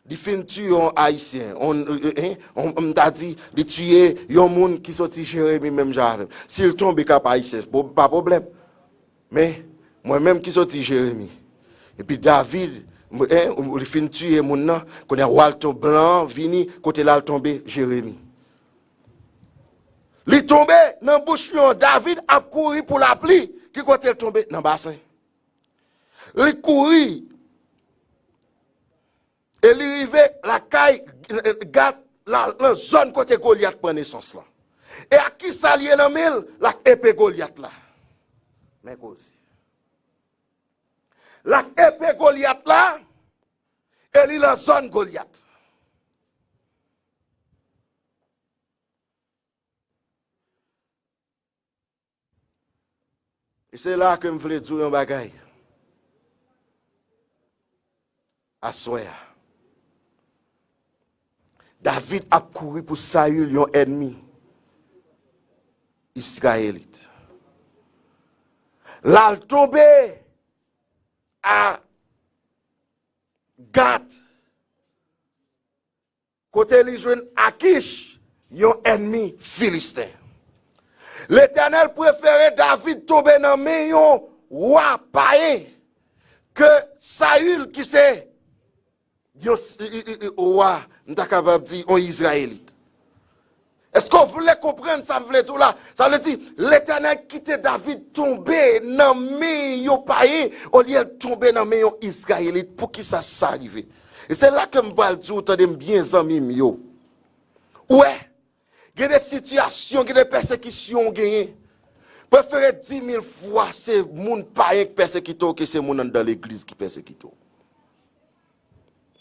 li fin tiye yon ayisyen, on, eh, on, m ta di, li tiye yon moun ki soti Jeremi menm jan avè m. Si l tonbe k ap ayisyen, po- pa pwoblèm. Men, mwen menm ki soti Jeremi. Epi David, m- eh, li fin tiye moun nan, kounye a w al tonbe blan vini, kote l al tonbe Jeremi. Li tonbe nan bouch lyon, David ap kouri pou lapli, ki kote l tonbe? Nan basen. Li kouri. E li rive lakay Gat la, nan zòn kote Golyat pran nesans lan. E ak kisa l ye nan men l? L ak epe Golyat la. Men koze. L ak epe Golyat la, e li nan zòn Golyat. Se la ke m vle di w yon bagay. Aswè a, David ap kouri pou Sayil, yon ènmi Izrayelit. L al tonbe a Gat, kote li jwenn Akich, yon ènmi Filisten. Letènèl prefere David tonbe nan men yon wa payen ke Sayil, ki se yon s- i- i- i- wa, m ta kapab di, yon Izrayelit. Èske w vle konprann sa m vle di w la? Sa vle di, Letènèl kite David tonbe nan men yon payen, olye l tonbe nan men yon Izrayelit. Poukisa sa rive? E se la ke m pral di w, tande m byen, zanmi m yo. Ou wè, gen de sitiyasyon, gen de pèsekisyon w genyen. Prefere di mil fwa se moun payen ki pèsekite w ke se moun anndan legliz ki pèsekite w.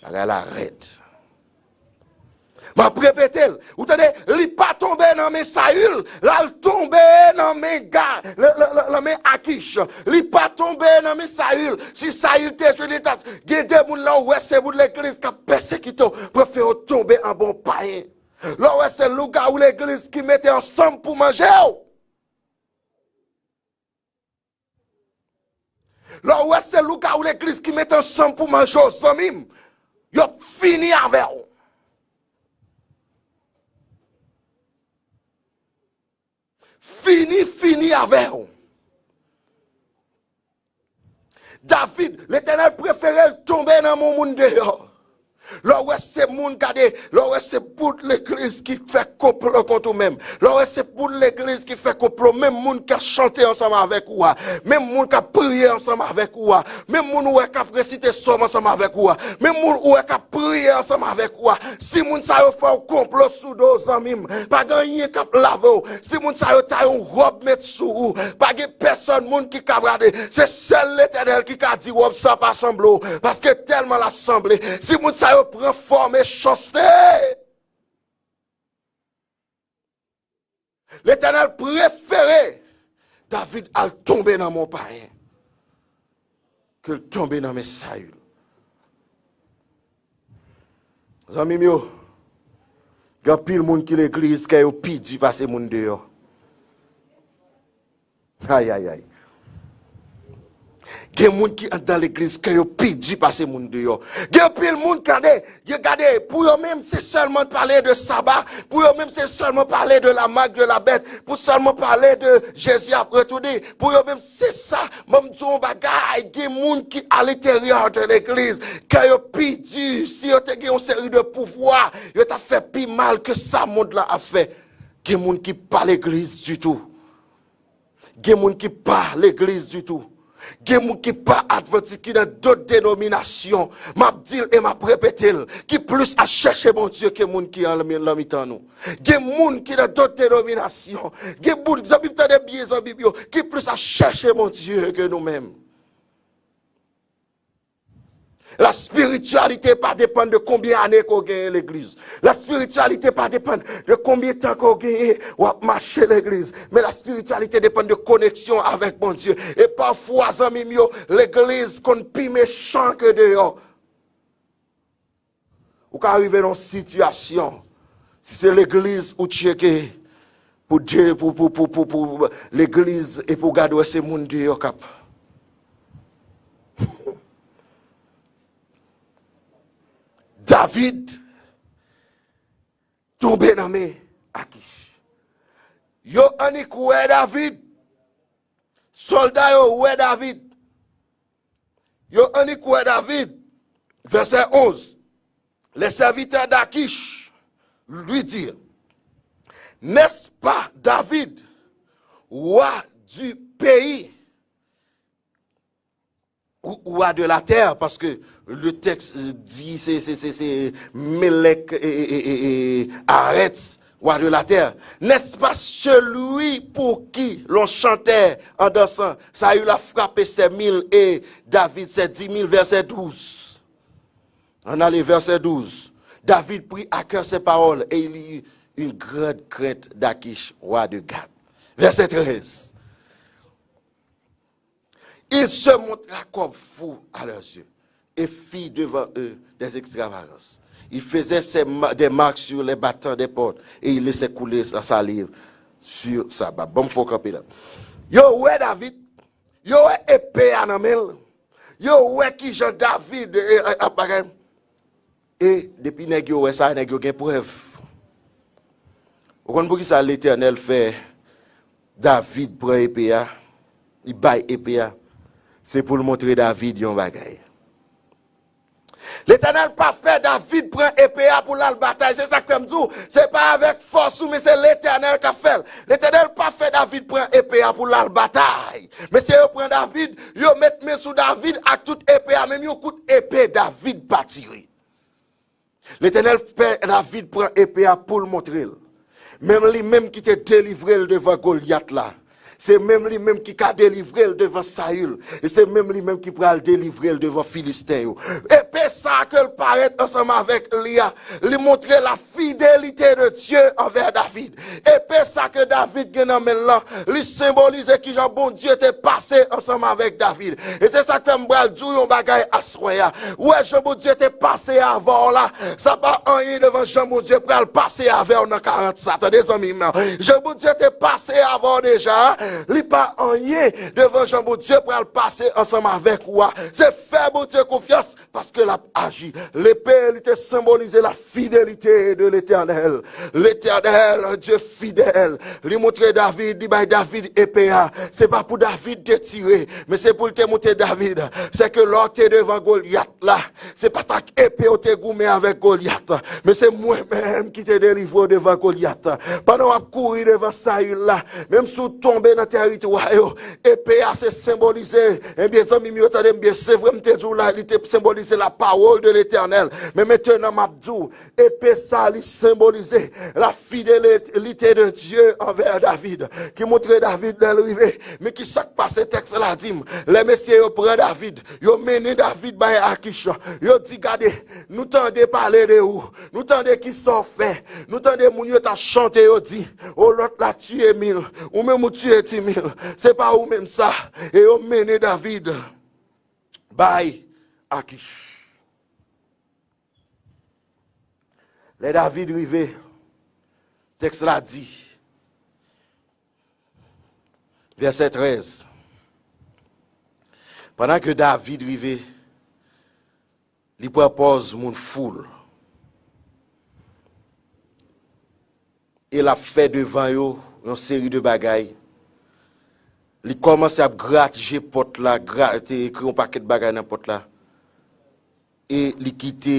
Bagay la rèd. M ap repete l. Ou tande? Li pa tonbe nan men Sayil, l al tonbe nan men Ga, nan, nan, nan, nan men Akich. Li pa tonbe nan men Sayil. Si Sayil te jwenn li, t ap gen de moun, lè w wè se moun legliz k ap pèsekite w, prefere w tonbe anba yon payen. Lè w wè se lougawou legliz ki mete ansanm pou manje w. Lè w wè se lougawou legliz ki mete ansanm pou manje w, zanmi m, y ap fini avè w. Fini, fini avè w. David, Letènèl prefere l tonbe nan men yon moun deyò. Lè w wè se moun, gade, lè w wè se bout legliz ki fè konplo kont ou menm. Lè w wè se bout legliz ki fè konplo, menm moun k ap chante ansanm avèk ou a, menm moun k ap priye ansanm avèk ou a, menm moun ou wè k ap resite sòm ansanm avèk ou a, menm moun ou wè k ap priye ansanm avèk ou a. Si moun sa yo fè w konplo sou do w, zanmi m, pa gen anyen k ap lave w. Si moun sa yo ta yon wòb met sou ou, pa gen pèsòn moun ki ka brade. Se sèl Letènèl ki ka di wòb sa pa sanble w, paske tèlman l ap sanble. Si moun sa yo pran fòm mechanste, Letènèl prefere David al tonbe nan men yon payen ke l tonbe nan men Sayil. Zanmi m yo, gen anpil moun ki legliz, kè yo pi di pase moun deyò. Ayayay. Gen moun ki anndan legliz, kè yo pi di pase moun deyò. Gen anpil moun, gade, yo gade, pou yo menm, se sèlman pale de saba, pou yo menm, se sèlman pale de la marque de la bête, pou sèlman pale de Jezi ap retounen, pou yo menm, se sa. Ban m di w yon bagay, gen moun ki a lenteryè de legliz, kè yo pi di, si yo te gen yon seri de pouvwa, yo t ap fè pi mal ke sa mond lan ap fè. Gen moun ki pa legliz ditou. Gen moun ki pa legliz ditou. Gen moun ki pa advantis, ki nan dòt denominasyon. M ap di l e m ap repete l, ki plis ap chèche Bondye ke moun ki an, nan mitan nou. Gen moun ki nan dòt denominasyon. Gen moun, zanmi m, tande byen, zanmi m yo, ki plis ap chèche Bondye ke nou menm. La spiritualité pa depann de konbyen ane ke w genyen legliz. La spiritualité pa depann de konbyen tan ke w genyen w ap mache legliz. Men la spiritualité depann de koneksyon avèk Bondye. E pafwa, zanmi m yo, legliz konn pi mechan ke deyò. Ou ka rive nan yon sitiyasyon, si se legliz ou tcheke, pou de, pou, pou, pou, pou, pou legliz, epi w gade w wè se moun deyò k ap. David tonbe nan men Akich. Yo annik wè David. Sòlda yo wè David. Yo annik wè David. Vèsè onz. Les serviteurs d'Achish lui dirent, n'est-ce pas David, roi du pays, ou roi de la terre, paske le texte di se, se, se, se Melek e, e, e, e, e Arets, roi de la terre. N'est-ce pas celui pour qui l'on chantait en dansant? Saül a frappé ses mille et David ses dix mille, verset douze. On a le verset douze. David prit à cœur ces paroles et il eut une grande crainte d'Achish, roi de Gath. Verset treize. Il se montra comme fou à leurs yeux et fit devant eux des extravagances. Il faisait ses ma- des marques sur les battants des portes et il laissait couler sa salive sur sa barbe. Bon, fò kanpe la. Yo wè David, yo wè epe a nan men l. Yo wè kijan David e, e, ap bagay. E depi nèg yo wè sa, nèg yo gen prèv. Ou konn poukisa Letènèl fè David pran epe a? Li bay epe a. Se pou l montre David yon bagay. Letènèl pa fè David pran epe a pou l al batay. Se sa k fè m di w, se pa avèk fòs ou, men se Letènèl k ap fè l. Letènèl pa fè David pran epe a pou l al batay. Mesye yo pran David, yo met men sou David ak tout epe a, menm yon kout epe David pa tire. Letènèl fè David pran epe a pou l montre l. Menm li menm ki te delivre l devan Golyat la. Se menm li menm ki ka delivre l devan Sayil. E se menm li menm ki pral delivre l devan Filisten yo. Epe sa ke l parèt ansanm avèk li a, li montre la fidelite de Dye anvè David. Epe sa ke David gen nan men l lan, li senbolize kijan Bondye te pase ansanm avèk David. E se sa k fè m pral di w yon bagay aswè a. Ou wè jan Bondye te pase avè w la, sa pa anyen devan jan Bondye pral pase avè w nan karant sa. Tande zanmi m nan. Jan Bondye te pase avè w deja, li pa anyen devan jan Bondye pral pase ansanm avèk ou a. Se fè Bondye konfyans paske l ap aji. Lepe, li te senbolize la fidelite de Letènèl. Letènèl, Dye fidèl. Li montre David, li bay David epe a. Se pa pou David te tire, men se pou l te montre David. Se ke lè w te devan Golyat la, se pa t ak epe w te goumen avèk Golyat, men se mwen menm ki te delivre w devan Golyat. Pandan w ap kouri devan Sayil la, menm si w tonbe nan tèritwa yo, epe a se senbolize. Ebyen, zanmi m yo, tande m byen, se vre m te di w la, li te senbolize la parole de l'Éternel. Men mentnan, m ap di w, epe sa, li senbolize la fidelite de Dye anvè David, ki montre David lè l rive. Men ki sa k pase tèks la di m? Lè mesye yo pran David, yo mennen David bay Akich. Yo di, gade, nou tande pale de ou. Nou tande ki sa w fè. Nou tande moun yo t ap chante, yo di, o, lòt la tiye mil, ou menm ou tiye di mil. Se pa ou menm sa. E yo mennen David bay Akich. Lè David rive, tèks la di, vèsè trèz, pandan ke David rive, li pran pòz moun fou l. E l ap fè devan yo yon seri de bagay. Li kòmanse ap gratije pòt la, gra- te ekri yon pakèt bagay nan pòt la. E li kite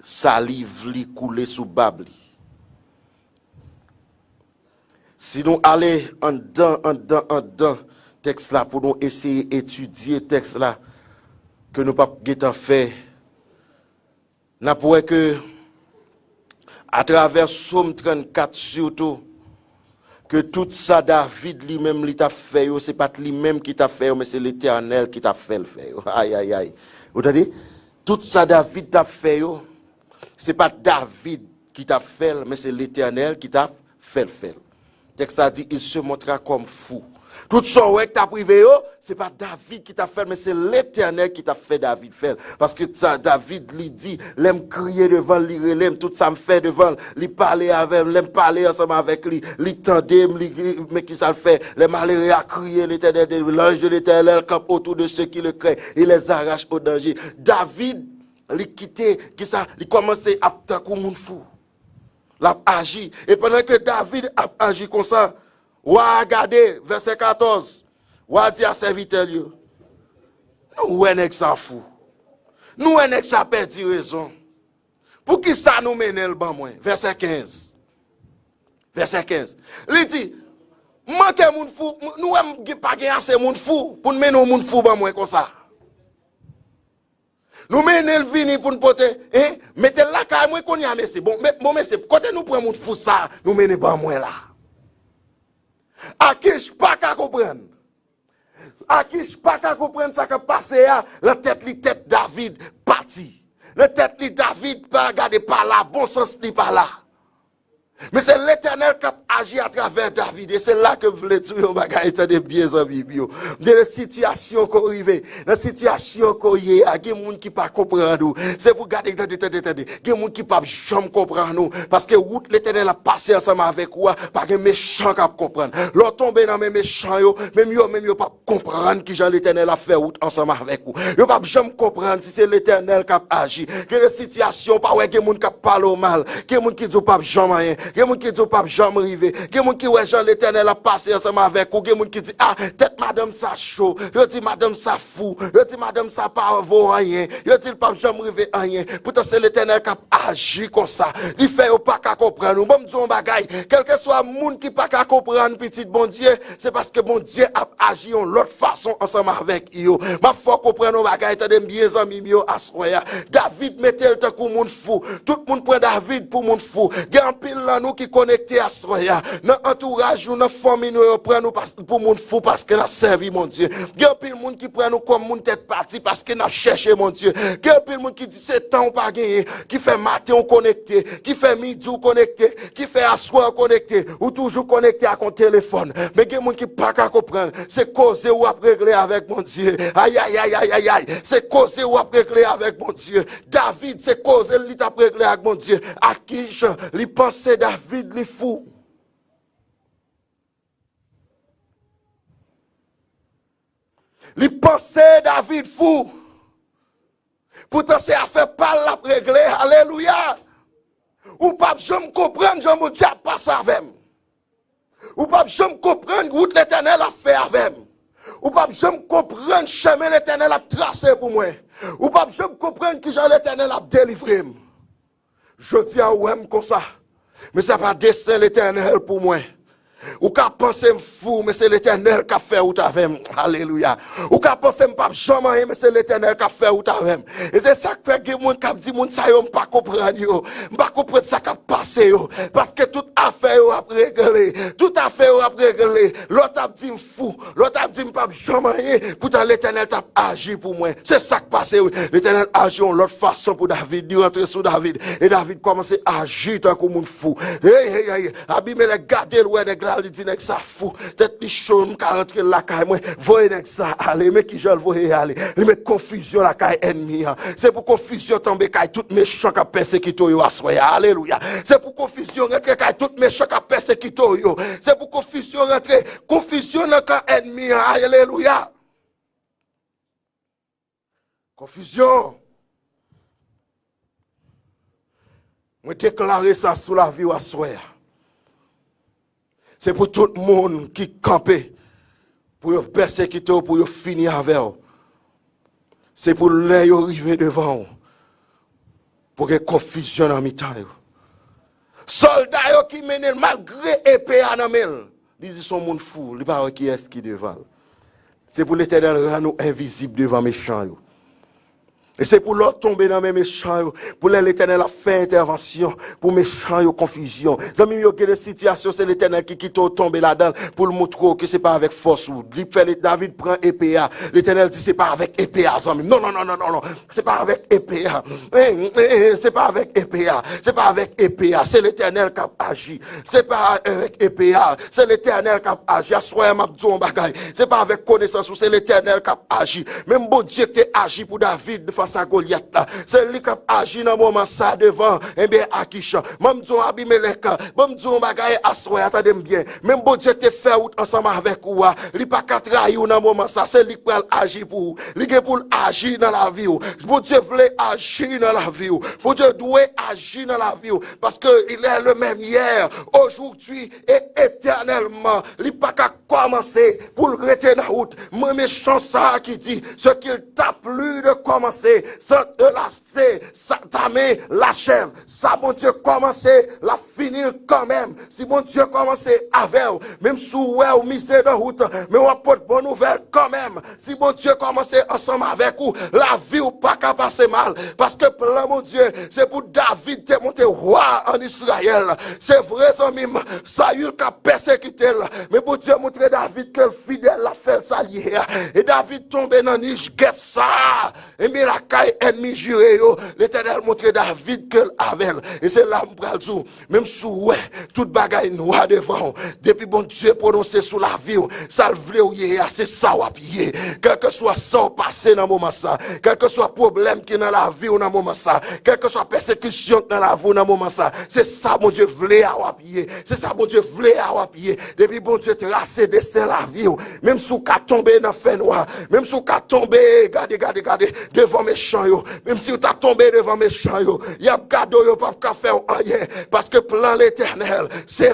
saliv li koule sou bab li. Si nou ale anndan, anndan, anndan tèks la pou nou eseye etidye tèks la, ke nou p ap gentan fè, n ap wè ke atravè Sòm trannkat sitou, ke tout sa David li menm li t ap fè yo, se pa t li menm ki t ap fè yo, men se Letènèl ki t ap fè l fè yo. Ay, ay, ay. Ou tande? Tout sa David t ap fè yo, se pa t David ki t ap fè l, men se Letènèl ki t ap fè l fè l. Tèks la di, il se montra comme fou. Tout sa w wè k t ap rive yo, se pa David ki t ap fè l, men se Letènèl ki t ap fè David fè l. Paske sa David, li di, lè m kriye devan l, li rele m, tout sa m fè devan l, li pale avè m, lè m pale ansanm avèk li, li tande m, li, men ki sa l fè? Lè malere a kriye, Letènèl, l'ange de l'Éternel campe autour de ceux qui le craignent et les arrache au danger. David, li kite, ki sa? Li kòmanse ap tankou moun fou. L ap aji. E pandan ke David ap aji konsa, wa a gade, vèsè katòz, wa a di a sèvitè l yo, nou wè nèg sa fou. Nou wè nèg sa pèdi rezon. Poukisa nou mennen l ban mwen? Vèsè kenz. Vèsè kenz. Li di, manke moun fou, nou wè m gen- pa gen ase moun fou pou n mennen yon moun fou ban mwen konsa. Nou mennen l vini pou n pote, en, mete l lakay mwen kounye a, mesye. Bon, men, bon, mesye, kote nou pran moun fou sa a, nou mennen ban mwen la? Akich pa ka konprann. Akich pa ka konprann sa k ap pase a. Nan tèt li, tèt David pati. Nan tèt li, David pa gade, pa la, bon sans li pa la. Men se Letènèl k ap aji atravè David. E se la ke m vle di w yon bagay, tande byen, zanmi m yo. Gen de sitiyasyon ke w rive, nan sitiyasyon ke w ye a, gen moun ki pa konprann ou. Se pou gade, tande, tande, tande. Gen moun ki p ap janm konprann ou. Paske wout Letènèl ap pase ansanm avèk ou a, pa gen mechan k ap konprann. Lè w tonbe nan men mechan yo, menm yo, menm yo p ap konprann kijan Letènèl ap fè wout ansanm avèk ou. Yo p ap janm konprann si se Letènèl k ap aji. Gen de sitiyasyon, w pa wè gen moun k ap pale w mal. Gen moun ki di w p ap janm anyen. Gen moun ki di w p ap janm rive. Gen moun ki wè jan Letènèl ap pase ansanm avèk ou. Gen moun ki di, "A, tèt madanm sa cho." Yo di, "Madanm sa fou." Yo di, "Madanm sa pa vo anyen." Yo di, "L p ap janm rive anyen." Poutan, se Letènèl k ap aji konsa. Li fè yo pa ka konprann ou. Ban m di w yon bagay. Kèlkeswa moun ki pa ka konprann pitit Bondye, se paske Bondye ap aji yon lòt fason ansanm avèk yo. M ap fè w konprann yon bagay, tande m byen, zanmi m yo, aswè a. David mete l tankou moun fou. Tout moun pran David pou moun fou. Gen anpil nan nou ki konekte aswè a. Nan antouraj nou, nan fanmi nou, yo pran nou pas-, pou moun fou paske n ap sèvi Bondye. Gen anpil moun ki pran nou kòm moun tèt pati paske n ap chèche Bondye. Gen anpil moun ki di se tan w pa genyen, ki fè maten w konekte, ki fè midi w konekte, ki fè aswè w konekte, ou toujou konekte ak yon telefòn. Men gen moun ki pa ka konprann, se koze w ap regle avèk Bondye. Ayayayayayay, se koze w ap regle avèk Bondye. David, se koze li t ap regle ak Bondye. Akich, li panse David li fou. Li panse David fou. Poutan se afè pa l l ap regle. Alelouya! Ou p ap janm konprann jan Bondye ap pase avè m. Ou p ap janm konprann wout Letènèl ap fè avè m. Ou p ap janm konprann chemen Letènèl ap trase pou mwen. Ou p ap janm konprann kijan Letènèl ap delivre m. Jodi a, ou wè m konsa. Men sa pa desen Letènèl pou mwen. Ou ka panse m fou, men se Letènèl k ap fè wout avè m. Alelouya. Ou ka panse m p ap janm anyen, men se Letènèl k ap fè wout avè m. E se sa k fè gen moun k ap di moun sa yo, m pa konprann yo. M pa konprann sa k ap pase yo. Paske tout afè yo ap regle. Tout afè yo ap regle. Lòt ap di m fou. Lòt ap di m p ap janm anyen. Poutan Letènèl t ap aji pou mwen. Se sa k pase, wi. Letènèl aji yon lòt fason pou David. Li rantre sou David. E David kòmanse aji tankou moun fou. Hey, hey, hey. Abimelèk gade l, wè nèg la, li di, "Nèg sa fou. Tèt li cho, m ka rantre l lakay mwen. Voye nèg sa ale." Men kijan l voye ale. Li met konfizyon lakay ènmi an. Se pou konfizyon tonbe kay tout mechan k ap pèsekite w yo aswè a. Alelouya. Se pou konfizyon rantre kay tout mechan k ap pèsekite w yo. Se pou konfizyon rantre, konfizyon nan kan ènmi an. Alelouya. Konfizyon. Mwen deklare sa sou lavi w aswè a. Se pou tout moun ki kanpe pou yo pèsekite w, pou yo fini avè w. Se pou lè yo rive devan w, pou gen konfizyon nan mitan yo. Sòlda yo ki mennen l malgre epe a nan men l. Li di se yon moun fou, li pa wè kiyès ki devan l. Se pou Letènèl rann ou envizib devan mechan yo. E se pou lè w tonbe nan men mechan yo, pou lè Letènèl ap fè entèvansyon, pou mechan yo konfizyon. Zanmi m yo, gen de sitiyasyon, se Letènèl ki kite w tonbe ladan l, pou l montre w ke se pa avèk fòs ou. Li fè le-, David pran epe a. Letènèl di, "Se pa avèk epe a, zanmi m. Non, non, non, non, non, non. Se pa avèk epe a. Eh, eh, eh, se pa avèk epe a. Se pa avèk epe a. Se Letènèl k ap aji." Se pa avèk epe a. Se Letènèl k ap aji. Aswè a, m ap di w yon bagay. Se pa avèk konesans ou, se Letènèl k ap aji. Menm Bondye ki te aji pou David fas a Golyat la, se li k ap aji nan moman sa devan, enben, Akich. M ap di w, Abimelèk, m ap di w yon bagay aswè a, tande m byen. Menm Bondye ki te fè wout ansanm avèk ou a, li pa ka trayi w nan moman sa. Se li k pral aji pou ou. Li gen pou l aji nan lavi w. Bondye vle aji nan lavi w. Bondye dwe aji nan lavi w. Parce que il est le même hier, aujourd'hui et éternellement. Li pa ka kòmanse pou l rete nan wout. Mwen, mechan sa a ki di, ce qu'il t'a plu de commencer, sa, euh, la, se, sa, ta men, l achève. Sa Bondye kòmanse, l ap fini l kanmenm. Si Bondye kòmanse avè w, menm si w wè w mize nan wout, men w ap pot bon nouvèl kanmenm. Si Bondye kòmanse ansanm avèk ou, lavi w pa ka pase mal. Paske plan Bondye, se pou David te monte wa ann Izrayèl. Se vre, zanmi m, Sayil k ap pèsekite l. Men Bondye montre David ke l fidèl, l ap fè l sa l ye a. E David tonbe nan nich gèp sa a. Enben, la kay ènmi jire yo, Letènèl montre David ke l avè l. E se la m pral di w, menm si w wè tout bagay nwa devan w, depi Bondye pwononse sou lavi w, sa l vle w ye a, se sa w ap ye. Kèlkeswa sa w pase nan moman sa, kèlkeswa pwoblèm ki nan lavi w nan moman sa, kèlkeswa pèsekisyon k nan lavi w nan moman sa, se sa Bondye vle a w ap ye. Se sa Bondye vle a w ap ye. Depi Bondye trase desen lavi w, menm si w ka tonbe nan fènwa, menm si w ka tonbe, gade, gade, gade, devan mechan yo, menm si w ta tonbe devan mechan yo, y ap gade w, yo p ap ka fè w anyen. Paske plan Letènèl, se,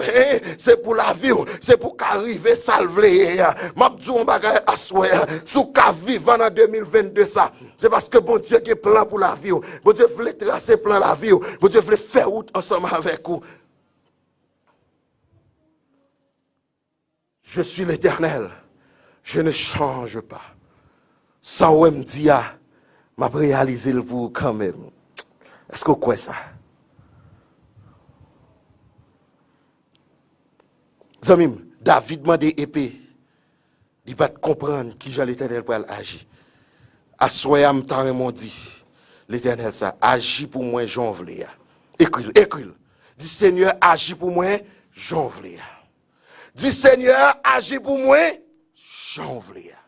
se pou lavi w, se pou ka rive sa l vle ye a. M ap di w yon bagay aswè a, si w ka vivan nan de mil vennde sa, se paske Bondye gen plan pou lavi w. Bondye vle trase plan lavi w. Bondye vle fè wout ansanm avèk ou. Je suis l'Éternel, je ne change pas. Sa w wè m di a, m ap reyalize l pou ou kanmenm. Èske w kwè sa? Zanmi m, David mande epe. Li pa t konprann kijan Letènèl pral aji. Aswè a, m ta renmen w di Letènèl sa, aji pou mwen jan w vle a. Ekri l, ekri l. Di, Senyè, aji pou mwen jan w vle a. Di, Senyè, aji pou mwen jan w vle a.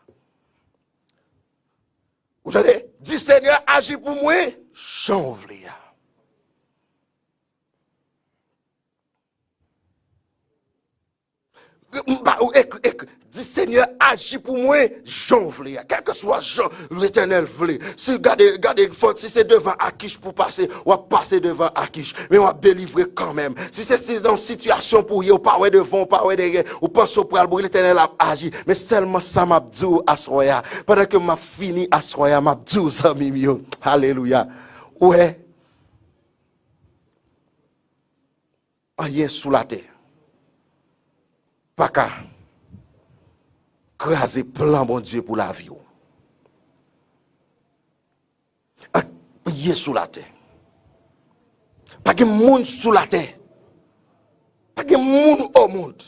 Ou tande? Di, Senyè, aji pou mwen jan w vle a. M pa, ou ekri, ekri, di, Senyè, aji pou mwen jan w vle a. Kèlkeswa jan Letènèl vle. Si, gade, gade, fò, si se devan Akich pou pase, w ap pase devan Akich. Men w ap delivre kanmenm. Si se, si nan sitiyasyon pou w ye, ou pa wè devan, ou pa wè dèyè, ou panse w pral boure, Letènèl ap aji. Men sèlman sa m ap di w aswè a, pandan ke m ap fini aswè a, m ap di w, zanmi m yo, alelouya. Ou wè, anyen sou latè pa ka kraze plan Bondye pou lavi w. Anyen sou latè. Pa gen moun sou latè. Pa gen moun o mond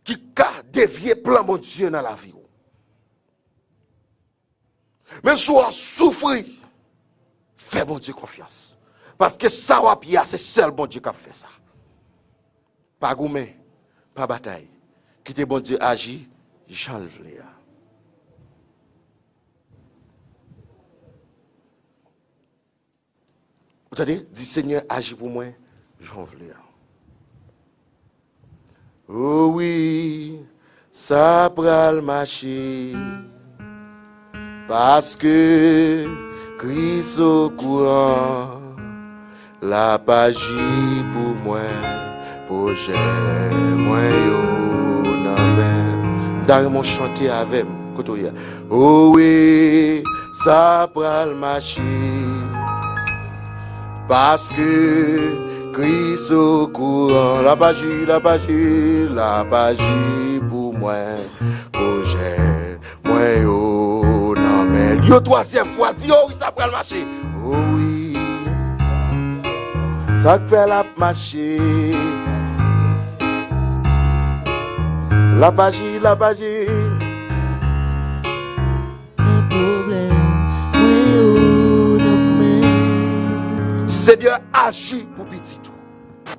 ki ka devye plan Bondye nan lavi w. Menm si w ap soufri, fè Bondye konfyans. Paske sa w ap ye a, se sèl Bondye k ap fè sa. Pa goumen, pa batay. Kite Bondye aji jan l vle a. Ou tande? Di, Senyè, aji pou mwen jan w vle a. O wi, sa pral mache. Paske Kris okouran, l ap aji pou mwen. Pwojè mwen yo nan men. M ta renmen w chante avè m. Kote w ye a? O wi, sa pral mache. Paske Kris okouran, l ap aji, l ap aji, l ap aji pou mwen. Pwojè mwen yo nan men l. Yon twazyèm fwa, di, o wi, sa pral mache. O wi, sa k fè l ap mache. L ap aji, l ap aji. Men pwoblèm mwen yo nan men. Senyè, aji pou pitit ou.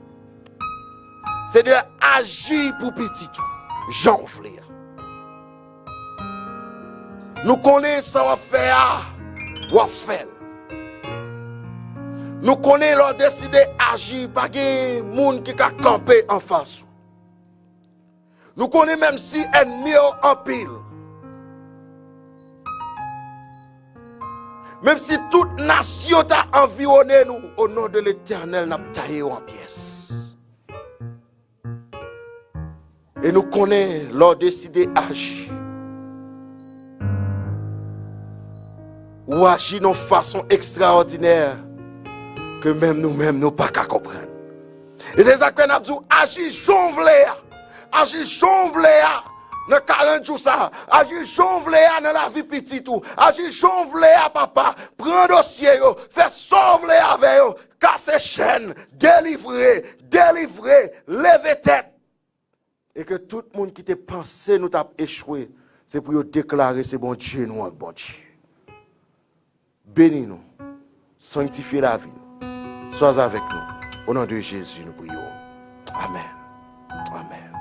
Senyè, aji pou pitit ou, jan w vle a. Nou konnen sa w ap fè a, w ap fè l. Nou konnen lè w deside aji, pa gen moun ki ka kanpe anfas ou. Nou konnen menm si ènmi yo anpil, menm si tout nasyon ta anviwonnen nou, o non de Letènèl, n ap taye yo an pyès. E nou konnen lè w deside aji, ou aji nan yon fason ekstraòdinè ke menm nou menm nou pa ka konprann. E se sa k fè n ap di w, aji jan w vle a. Aji jan w vle a nan karant jou sa a. Aji jan w vle a nan lavi pitit ou. Aji jan w vle a, papa. Pran dosye yo. Fè sa w vle avè yo. Kase chèn. Delivre. Delivre. Leve tèt. E ke tout moun ki te panse nou t ap echwe, se pou yo deklare se Bondye nou an k Bondye. beni nou, sanktifye lavi nou, swazavèk nou. O non de Jezi, nou priye w. Amèn. Amèn.